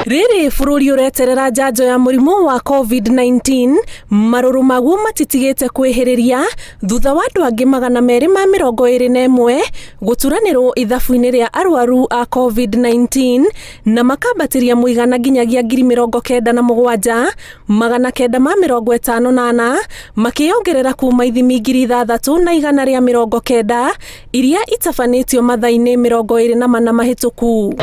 Rĩrĩ bũrũri ũreterera njanjo ya mũrimũ wa COVID-19, marũrũ maguo matitigĩte kwĩhĩrĩria thutha wa andũ angĩ 221 gũturanĩrwo ithabu-inĩ rĩa arwaru a COVID-19 na makambatĩria mũigana nginyagia 97,954, makĩongerera kuma ithimi 6,190 iria itabanĩtio mathaa-inĩ 24 mahĩtũku.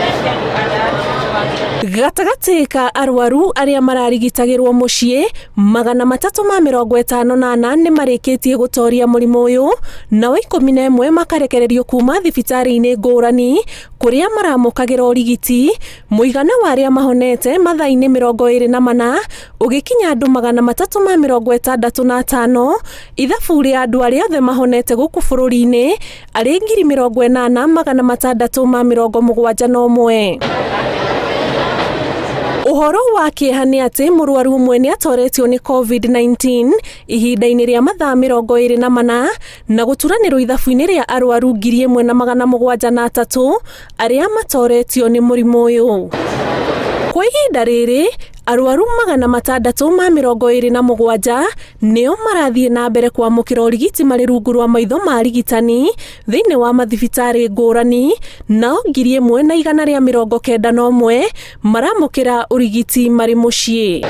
Gatagatĩ ka arwaru arĩa mararigitagĩrwo mũciĩ, 354 nĩ marĩkĩtie gũtoria mũrimũ ũyũ, nao 11 makarekererio kuma thibitarĩ-inĩ ngũrani kũrĩa maramũkagĩra ũrigiti. Mũigana wa arĩa mahonete mathaa-inĩ 24 ũgĩkinya andũ 365. Ithabu rĩa andũ arĩa othe mahonete gũkũ bũrũri-inĩ arĩ 80,671. Ũhoro wa kĩeha nĩ atĩ mũrwaru ũmwe nĩ atoretio nĩ COVID-19 ihinda-inĩ rĩa mathaa 24 na gũturanĩrwo ithabu-inĩ rĩa arwaru 1,703 arĩa matoretio nĩ mũrimũ ũyũ. Kwa ihinda rĩrĩ, arwaru 627 nĩo marathiĩ na mbere kwamũkĩra ũrigiti marĩ rungu rwa maitho ma arigitani thĩinĩ wa mathibitarĩ ngũrani, nao 1,191 maramũkĩra ũrigiti marĩ mũciĩ.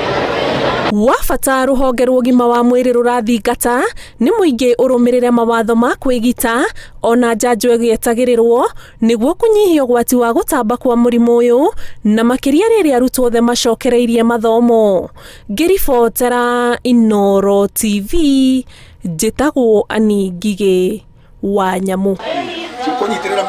Wa bata rũhonge rwa ũgima wa mwĩrĩ rũrathingata nĩ mũingĩ ũrũmĩrĩre mawatho ma kwĩgita ona njanjo ĩgĩetagĩrĩrwo nĩguo kũnyihia ũgwati wa gũtamba kwa mũrimũ ũyũ, na makĩria rĩrĩa arutwo othe macokereirie mathomo. Ngĩribotera Inooro TV, njĩtagwo Annie Ngigĩ wa Nyamũ. Kũnyitĩrĩra.